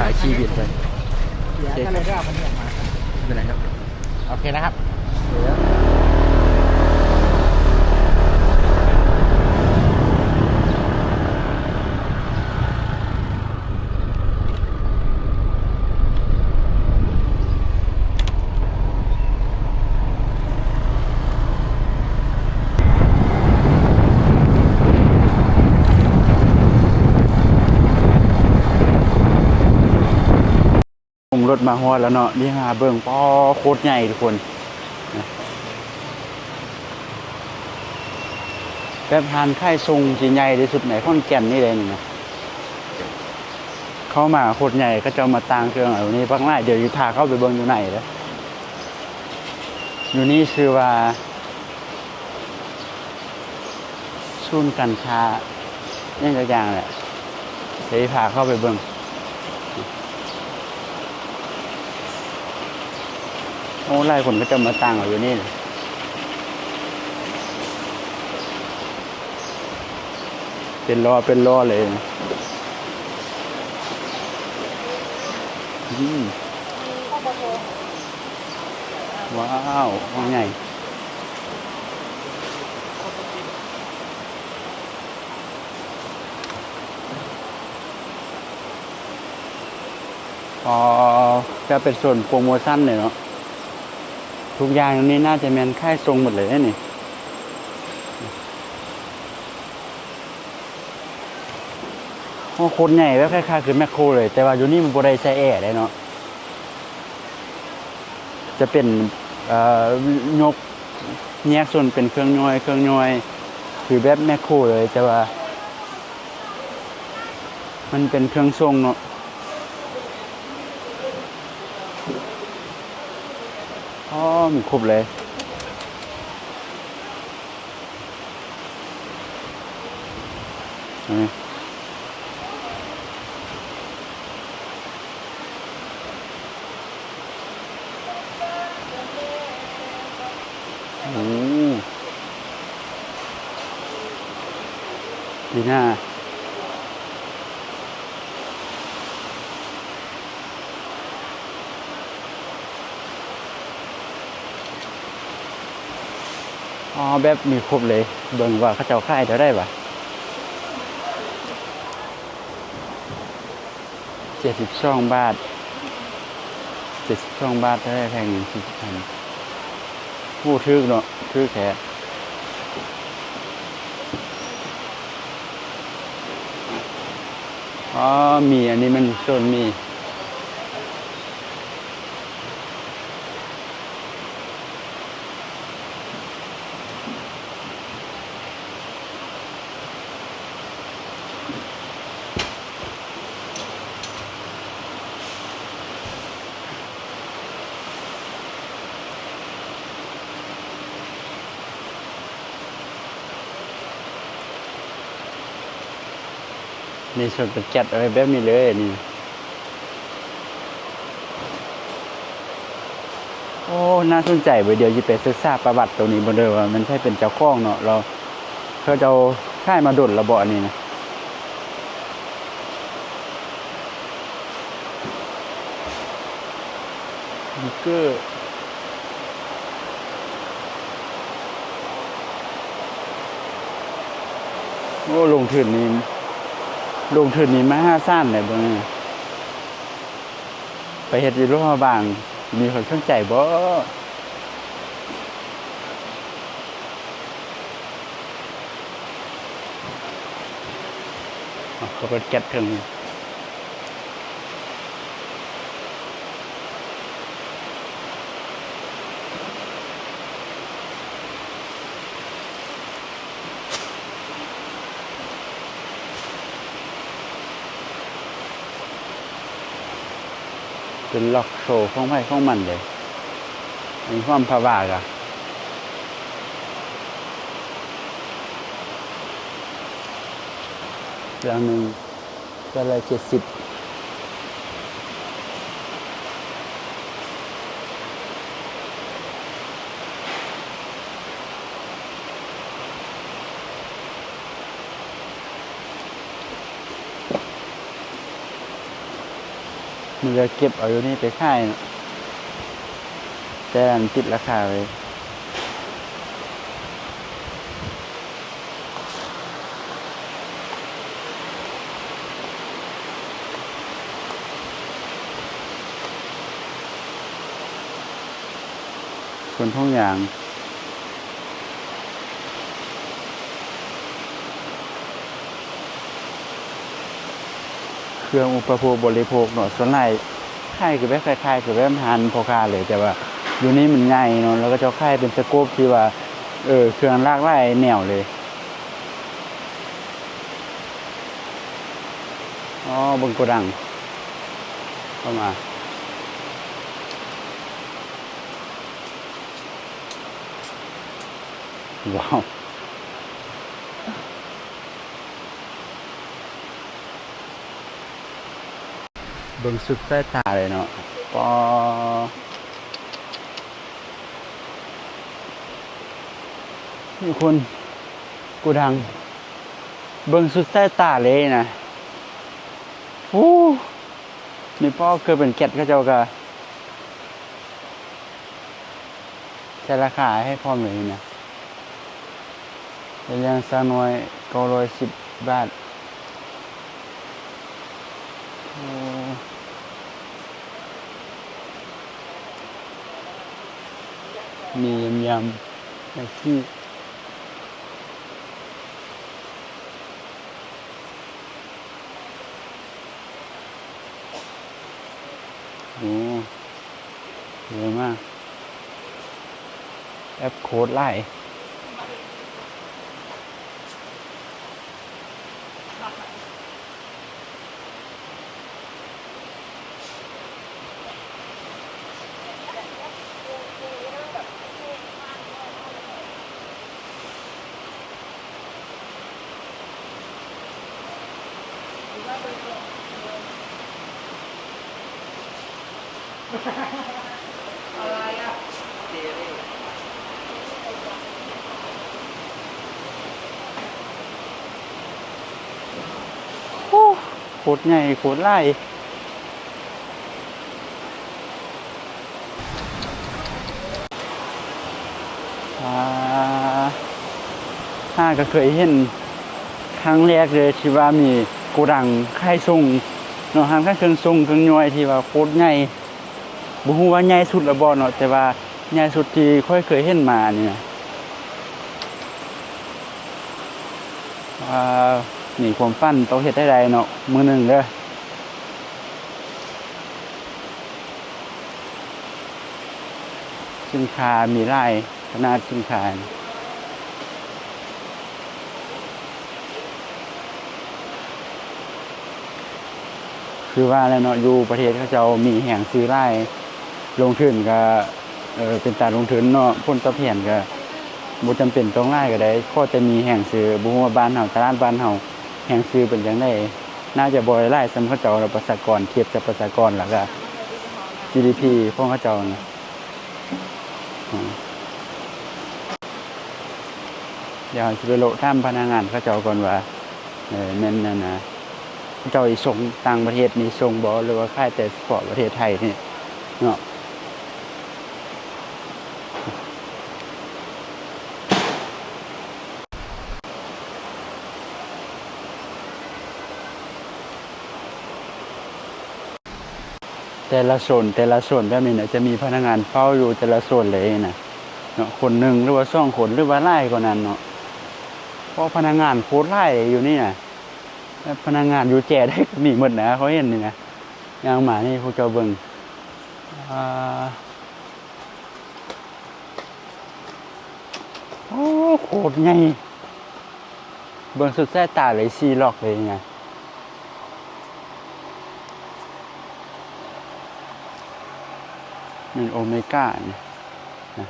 ອ່າ ຂີ່ບິນໄປ ເສຍຄ່າເລີຍເດີ ເອົາຄັນນີ້ອອກມາ ບໍ່ເປັນໄລເນາະ ໂອເຄນະຄັບ. ລົງລົດມາຮອດແລ້ວເນາະ ນີ້ຫາເບິ່ງ ປໍ ໂຄດໃຫຍ່ທຸກຄົນ ແບບຮ້ານຂາຍສົ່ງທີ່ໃຫຍ່ທີ່ສຸດໃນຂອນແກ່ນນີ້ເດ້ນີ້ນະ. ເຂົ້າມາໂຄດໃຫຍ່ ເຂົາເຈົ້າມາຕັ້ງເຄື່ອງເອົານີ້ບັກຫຼາຍ ດຽວຊິພາເຂົ້າໄປເບິ່ງຢູ່ໃນເດີ. ຢູ່ນີ້ຊື່ວ່າ ສູນການຄ້າຫຍັງຈັກຢ່າງແຫຼະ ດຽວຊິພາເຂົ້າໄປເບິ່ງ. ໂອ້ ຫຼາຍຄົນເຂົາເຈົ້າມາຕັ້ງເອົາຢູ່ນີ້ ເປັນລໍ້ເປັນລໍ້ເລີຍ. ອືມ ວ້າວ ຫ້ອງໃຫຍ່ ອໍ ຈະເປັນໂຊນໂປຣໂມຊັນເລີຍເນາະ. ທຸກຢ່າງນີ້ໜ້າຈະແມ່ນຂາຍສົ່ງໝົດເລີຍນີ້. ໂອ້ ໂຄດໃຫຍ່ ແບບຄ້າຍໆຄືແມັກໂຄເລີຍ ແຕ່ວ່າຢູ່ນີ້ມັນບໍ່ໄດ້ໃສ່ແອເດ້ເນາະ. ຈະເປັນ ເອີ ຍົກແຍກສ່ວນເປັນເຄື່ອງຍ່ອຍ ເຄື່ອງຍ່ອຍ ຄືແບບແມັກໂຄເລີຍ ແຕ່ວ່າມັນເປັນເຄື່ອງສົ່ງເນາະ. ອໍ ມີຄົບເລີຍ. ໂອ້ ດີນາ. ອໍ ແບບມີຄົບເລີຍ ເບິ່ງວ່າເຂົາເຈົ້າຂາຍເທົ່າໃດຫວາ. ເຈັດສິບສອງບາດ ເຈັດສິບສອງບາດ ເທົ່າໃດ ແພງໜຶ່ງ ສີ່ສິບພັນ. ໂອ້ ຖືກເນາະ ຖືກແທ້. ອໍ ໝີ່ ອັນນີ້ມັນໂຊນໝີ່. ນີ້ ເຊິ່ງເປັນແກັດເອົາໄວ້ແບບນີ້ເລີຍນີ້. ໂອ້ ໜ້າສົນໃຈເວີຍ ດຽວຊິໄປສຶກສາປະຫວັດໂຕນີ້ເບິ່ງເດີ ວ່າແມ່ນໃຜເປັນເຈົ້າຂອງເນາະ ແລ້ວເຂົາເຈົ້າຂາຍມາດົນແລ້ວບໍ່ ອັນນີ້ນະ. ສະຕິກເກີ ໂອ້ ລົງທຶນນີ້ ລົງທຶນນີ້ມະຫາສານເລີຍເບິ່ງ ໄປເຮັດຢູ່ຫຼວງພະບາງ ມີຄົນສົນໃຈບໍ່? ເອົາເຂົ້າໄປແກັດເທິງ ເປັນລັອກໂຊຂອງໃຜຂອງມັນເດ້. ມີຄວາມພະວາກະ ເຄື່ອງໜຶ່ງ ເກົ້າຮ້ອຍເຈັດສິບ. ມັນເຫຼືອເກັບເອົາຢູ່ນີ້ໄປຂາຍເນາະ ແຕ່ອັນຕິດລາຄາໄວ້. ສວນຖົງຢາງ ເຄື່ອງອຸປະໂພກບໍລິໂພກເນາະ ສ່ວນຫຼາຍຂາຍຄືແບບ ຄ້າຍໆຄືແບບຮ້ານພໍ່ຄ້າເລີຍ ແຕ່ວ່າຢູ່ນີ້ມັນໃຫຍ່ເນາະ ແລ້ວເຂົາເຈົ້າຂາຍເປັນສະໂກບທີ່ວ່າ ເອີ ເຄື່ອງຫຼາກຫຼາຍແນວເລີຍ. ອໍ ເບິ່ງໂກດັງເຂົ້າມາ. ວ້າວ ເບິ່ງສຸດສາຍຕາເລີຍເນາະ. ປໍ ນີ້ຄົນ ໂກດັງ ເບິ່ງສຸດສາຍຕາເລີຍນະ. ໂອ້ ນີ້ ປໍ ເຄື່ອງເປັນແກັດເຂົາເຈົ້າກະ ໃສ່ລາຄາໃຫ້ພ້ອມເລີຍນະ. ເປັນຢ່າງສາວນ້ອຍ ເກົ້າຮ້ອຍສິບບາດ. ໂອ້ ມີຢຳໆ ແທັກຊີ. ໂອ້ ເຍອະມາກ ແອັບໂຄດຫຼາຍ. ໂອ້ ໂຄດໃຫຍ່ ໂຄດຫຼາຍ. ອ່າ ຫາກະເຄີຍເຫັນຄັ້ງແລກເລີຍ ທີ່ວ່າມີໂກດັງຂາຍສົ່ງເນາະ ຮ້ານຂາຍເຄື່ອງສົ່ງເຄື່ອງຍ່ອຍທີ່ວ່າໂຄດໃຫຍ່. ບໍ່ຮູ້ວ່າໃຫຍ່ສຸດແລ້ວບໍ່ເນາະ ແຕ່ວ່າໃຫຍ່ສຸດທີ່ຂ້ອຍເຄີຍເຫັນມານີ້ນະ. ອ່າ ມີຄວາມຝັນຕ້ອງເຮັດໃຫ້ໄດ້ເນາະ ມື້ໜຶ່ງເດີ. ສິນຄ້າມີຫຼາຍຂະໜາດ ສິນຄ້າ. ຄືວ່າແຫຼະເນາະ ຢູ່ປະເທດເຂົາເຈົ້າມີແຮງຊື້ຫຼາຍ ລົງທຶນກະ ເອີ ເປັນຕາລົງທຶນເນາະ ຜົນຕອບແທນກະບໍ່ຈຳເປັນຕ້ອງຫຼາຍກະໄດ້ ຂໍແຕ່ມີແຮງຊື້. ບໍ່ຮູ້ວ່າບ້ານເຮົາ ຕະຫຼາດບ້ານເຮົາ ແຮງຊື້ເປັນຈັ່ງໃດ? ໜ້າຈະບໍ່ໄດ້ຫຼາຍສ່ຳເຂົາເຈົ້າດອກ ປະຊາກອນ ທຽບຈາກປະຊາກອນ ແລ້ວກະ ຈີດີພີ ຂອງເຂົາເຈົ້ານະ. ດຽວເຮົາຊິໄປໂລະຖາມພະນັກງານເຂົາເຈົ້າກ່ອນວ່າ ເອີ ແມ່ນອັນນະ ເຂົາເຈົ້າຊິສົ່ງຕ່າງປະເທດນີ້ສົ່ງບໍ່ ຫຼືວ່າຂາຍແຕ່ສະເພາະປະເທດໄທນີ້ເນາະ. ແຕ່ລະໂຊນ ແຕ່ລະໂຊນແບບນີ້ນະ ຈະມີພະນັກງານເຝົ້າຢູ່ແຕ່ລະໂຊນເລີຍນະເນາະ ຄົນໜຶ່ງ ຫຼືວ່າສອງຄົນ ຫຼືວ່າຫຼາຍກວ່ານັ້ນເນາະ ເພາະພະນັກງານໂຄດຫຼາຍເດ້ຢູ່ນີ້ນະ. ແບບພະນັກງານຢູ່ແຈໃດກະມີໝົດນະ ເຂົາເຫັນນີ້ນະ. ຍ່າງມານີ້ ພວກເຈົ້າເບິ່ງ ອ່າ ໂອ້ ໂຄດໃຫຍ່ ເບິ່ງສຸດສາຍຕາເລີຍ ສີ່ລັອກເລີຍນະ. ແມ່ນໂອເມການະ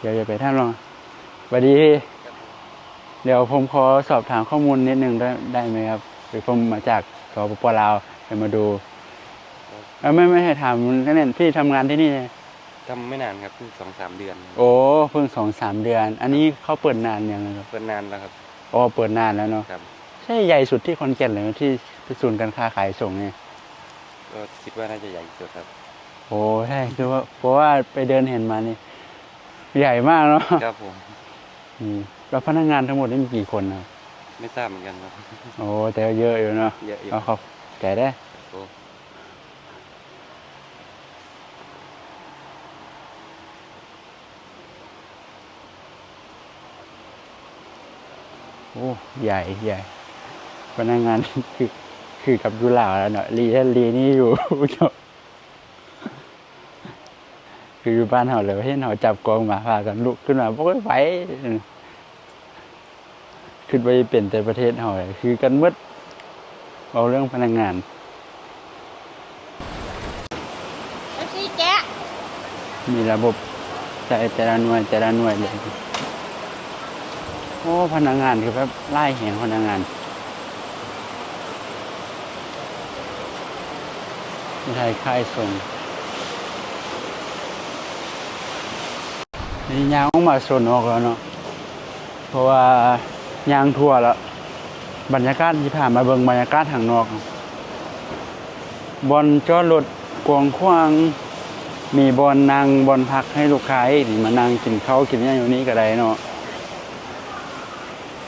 ດຽວຈະໄປຖາມລາວ. ຫວັດດີ ດຽວຜົມຂໍສອບຖາມຂໍ້ມູນນິດໜຶ່ງໄດ້ ໄດ້ໄໝຄັບ? ຄືຜົມມາຈາກ ສປປ ລາວ ຈະມາດູ. ເອີ ແມ່ນ ແມ່ນ ໃຫ້ຖາມແໜ້ນ ພີ່ທຳງານທີ່ນີ້? ทำไม่นานครับ เพิ่งสองสามเดือน ໂອ້ ເພິ່ງສອງສາມເດືອນ. ອັນນີ້ເຂົາເປີດນານຍັງ? เปิดนานแล้วครับ ອໍ ເປີດນານແລ້ວເນາະ. ໃຊ້ໃຫຍ່ສຸດທີ່ຂອນແກ່ນເລີຍ ທີ່ ທີ່ສູນການຄ້າຂາຍສົ່ງນີ້? ກໍຄິດວ່າໜ້າຈະໃຫຍ່ທີ່ສຸດຄັບ. ໂອ້ ໃຊ່ ຄືວ່າ ເພາະວ່າໄປເດີນເຫັນມານີ້ ໃຫຍ່ມາກເນາະ. ຄັບຜົມ. ອືມ ແລ້ວພະນັກງານທັງໝົດນີ້ມີກີ່ຄົນນະ? ໄມ່ຊາບເໝືອນກັນຄັບ. ໂອ້ ແຕ່ວ່າເຍີະຢູ່ເນາະ. ເຍີະຢູ່. ເອົາ ຂອບໃຈເດີ້. ໂອ້ ໂອ້ ໃຫຍ່ ໃຫຍ່ ພະນັກງານ ຄື ຄືກັບຢູ່ລາວແລ້ວເນາະ ລີຫັ້ນລີນີ້ຢູ່ ຄືຢູ່ບ້ານເຮົາແລ້ວ ເຫັນເຮົາຈັບກອງມາ ພາກັນລຸກຂຶ້ນມາ ບໍ່ຄ່ອຍໄຫວ. ຄິດວ່າຈະເປັນແຕ່ປະເທດເຮົາ ຄືກັນໝົດ ເວົ້າເລື່ອງພະນັກງານ. ເອັຟຊີແຈະ ມີລະບົບໃສ່ແຕ່ລະໜ່ວຍ ແຕ່ລະໜ່ວຍເລີຍ. ໂອ້ ພະນັກງານຄືແບບຫຼາຍແຮງ ພະນັກງານ. ມີໄທຂາຍສົ່ງ. ນີ້ຍ່າງອອກມາໂຊນນອກແລ້ວເນາະ ເພາະວ່າຍ່າງທົ່ວແລ້ວ ບັນຍາກາດ ຊິພາມາເບິ່ງບັນຍາກາດທາງນອກ. ບ່ອນຈອດລົດກວ້າງຂວາງ ມີບ່ອນນັ່ງບ່ອນພັກໃຫ້ລູກຄ້າອີກ ມານັ່ງກິນເຂົ້າກິນຫຍັງຢູ່ນີ້ກໍໄດ້ເນາະ.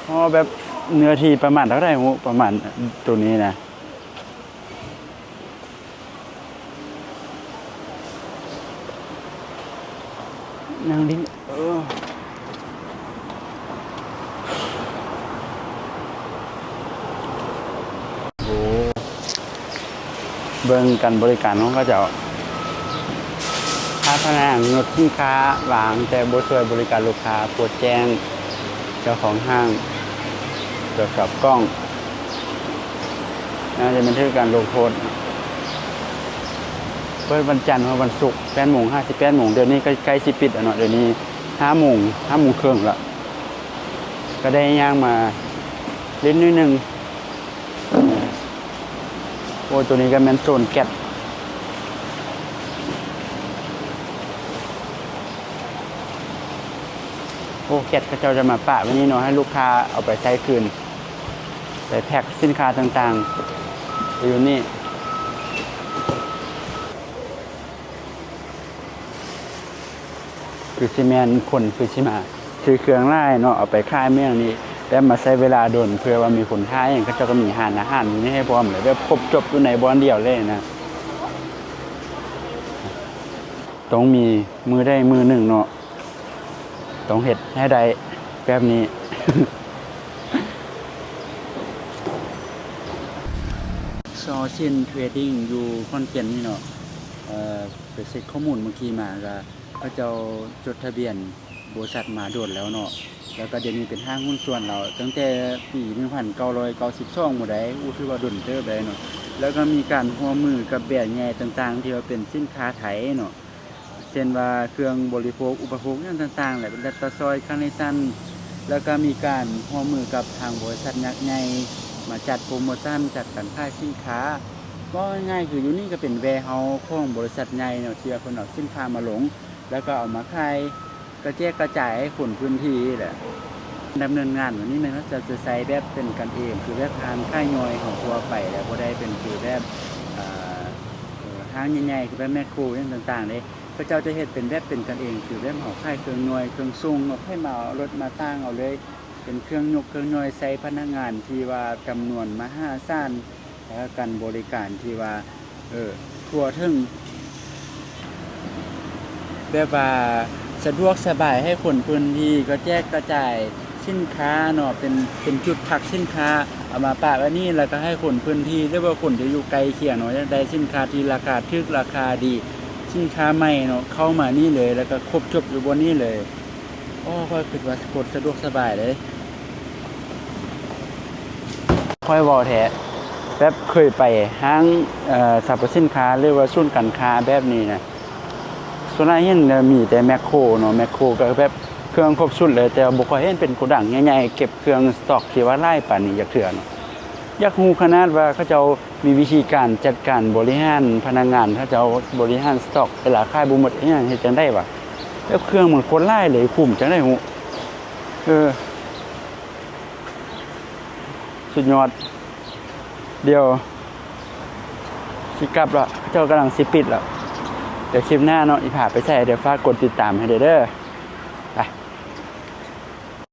ອໍ ແບບເນື້ອທີ່ປະມານເທົ່າໃດຮູ້ ປະມານໂຕນີ້ນະ? ນັ່ງດິນ ເອີ ໂອ້ ເບິ່ງການບໍລິການຂອງເຂົາເຈົ້າ. ພະນັກງານຍົກສິນຄ້າວາງ ແຕ່ບໍ່ຊ່ວຍບໍລິການລູກຄ້າ ໂພດແຈ້ງເຈົ້າຂອງຮ້ານ ກວດສອບກ້ອງ. ໜ້າຈະແມ່ນຖືກການລົງໂທດ. ເປີດວັນຈັນຮອດວັນສຸກ ແປດໂມງຫາສິບແປດໂມງ. ດຽວນີ້ໃກ້ ໃກ້ຊິປິດແລ້ວເນາະ ດຽວນີ້ຫ້າໂມງ ຫ້າໂມງເຄິ່ງລະ ກໍໄດ້ຍ່າງມາຫຼິ້ນໜ້ອຍໜຶ່ງ. ໂອ້ ໂຕນີ້ກໍແມ່ນໂຊນແກັດ. ໂອ້ ແກັດເຂົາເຈົ້າຈະມາປະໄວ້ນີ້ເນາະ ໃຫ້ລູກຄ້າເອົາໄປໃຊ້ຄືນ ໄປແພັກສິນຄ້າຕ່າງໆ ຢູ່ນີ້. ຄືຊິແມ່ນຄົນຄືຊິມາຊື້ເຄື່ອງຫຼາຍເນາະ ເອົາໄປຂາຍແມ່ນນີ້ ແຕ່ມາໃຊ້ເວລາດົນ ເພື່ອວ່າມີຄົນຖ່າຍຫຍັງ ເຂົາເຈົ້າກໍມີຮ້ານອາຫານຢູ່ນີ້ໃຫ້ພ້ອມເລີຍ ແບບຄົບຈົບຢູ່ໃນບ່ອນດຽວເລີຍນະ. ຕ້ອງມີມື້ໃດມື້ໜຶ່ງເນາະ ຕ້ອງເຮັດໃຫ້ໄດ້ແບບນີ້. ຊໍຊິນເທຣດດິ້ງ ຢູ່ຂອນແກ່ນນີ້ເນາະ ເອີ ໄປເຊັກຂໍ້ມູນມື້ກີ້ມາ ກໍເຂົາເຈົ້າຈົດທະບຽນບໍລິສັດມາດົນແລ້ວເນາະ ແລ້ວກໍດຽວນີ້ເປັນຫ້າງຫຸ້ນສ່ວນແລ້ວ ຕັ້ງແຕ່ປີໜຶ່ງພັນເກົ້າຮ້ອຍເກົ້າສິບສອງພຸ້ນໃດ໋ ໂອ້ ຖືວ່າດົນເຕີບໄດ໋ເນາະ. ແລ້ວກໍມີການຮ່ວມມືກັບແບຣນໃຫຍ່ຕ່າງໆ ທີ່ວ່າເປັນສິນຄ້າໄທເນາະ ເຊັ່ນວ່າເຄື່ອງບໍລິໂພກ ອຸປະໂພກຫຍັງຕ່າງໆ ແຫຼະ ເປັນແລັກຕາຊອຍ ຄາເນຊັນ ແລ້ວກໍມີການຮ່ວມມືກັບທາງບໍລິສັດຍັກໃຫຍ່ ມາຈັດໂປຣໂມຊັນ ຈັດການຂາຍສິນຄ້າ. ເວົ້າງ່າຍໆ ຄືຢູ່ນີ້ກໍເປັນແວເຮົາຂອງບໍລິສັດໃຫຍ່ເນາະ ທີ່ວ່າເພິ່ນເອົາສິນຄ້າມາລົງ ແລ້ວກໍເອົາມາຂາຍ ກະແຈກກະຈາຍໃຫ້ຄົນພື້ນທີ່ແຫຼະ. ດຳເນີນງານມື້ນີ້ແມ່ນເຂົາເຈົ້າຈະໃຊ້ແບບເປັນກັນເອງ ຄືແບບຮ້ານຂາຍຍ່ອຍເຮົາທົ່ວໄປ ແລ້ວບໍ່ໄດ້ເປັນຄືແບບ ເອີ ເອີ ຫ້າງໃຫຍ່ໆ ຄືແບບແມັກໂຄຫຍັງຕ່າງໆເດ້. ເຂົາເຈົ້າຈະເຮັດເປັນແບບເປັນກັນເອງ ຄືແບບເຮົາຂາຍເຄື່ອງຍ່ອຍ ເຄື່ອງສົ່ງເນາະ ໃຜມາເອົາລົດມາຕ່າງເອົາເລີຍ ເປັນເຄື່ອງຍົກເຄື່ອງຍ່ອຍ ໃຊ້ພະນັກງານທີ່ວ່າຈຳນວນມະຫາສານ ແລ້ວການບໍລິການທີ່ວ່າ ເອີ ທົ່ວເຖິງ ແບບວ່າສະດວກສະບາຍໃຫ້ຄົນພື້ນທີ່ ກໍແຈກກະຈາຍສິນຄ້າເນາະ ເປັນ ເປັນຈຸດພັກສິນຄ້າ ເອົາມາປະໄວ້ນີ້ ແລ້ວກໍໃຫ້ຄົນພື້ນທີ່ ຫຼືວ່າຄົນທີ່ຢູ່ໃກ້ຄຽງເນາະ ຢາກໄດ້ສິນຄ້າທີ່ລາຄາຖືກ ລາຄາດີ ສິນຄ້າໃໝ່ເນາະ ເຂົ້າມານີ້ເລີຍ ແລ້ວກໍຄົບຈົບຢູ່ບ່ອນນີ້ເລີຍ. ໂອ້ ຂ້ອຍຄິດວ່າໂຄດສະດວກສະບາຍເລີຍ. ຂ້ອຍເວົ້າແທ້ ແບບເຄີຍໄປຫ້າງ ເອີ ສັບພະສິນຄ້າ ຫຼືວ່າສູນການຄ້າແບບນີ້ນະ ສ່ວນຫຼາຍເຫັນແລ້ວມີແຕ່ແມັກໂຄເນາະ ແມັກໂຄກໍແບບເຄື່ອງຄົບຊຸດເລີຍ ແຕ່ວ່າບໍ່ຄ່ອຍເຫັນເປັນໂກດັງໃຫຍ່ໆ ເກັບເຄື່ອງສະຕັອກທີ່ວ່າຫຼາຍປານນີ້ຈັກເທື່ອເນາະ. ຢາກຮູ້ຂະໜາດວ່າເຂົາເຈົ້າ ມີວິທີການຈັດການບໍລິຫານພະນັກງານ ເຂົາເຈົ້າບໍລິຫານສະຕັອກ ເວລາຂາຍບໍ່ໝົດອີຫຍັງ ເຮັດຈັ່ງໃດວະ? ແບບເຄື່ອງມັນໂຄດຫຼາຍເລີຍ ຄຸມຈັ່ງໃດຮູ້? ເອີ ສຸດຍອດ. ດຽວ ຊິກັບແລ້ວ ເຂົາເຈົ້າກຳລັງຊິປິດແລ້ວ. ດຽວຄລິບໜ້າເນາະ ອີພາໄປໃສ ດຽວຝາກກົດຕິດຕາມໃຫ້ເດີ.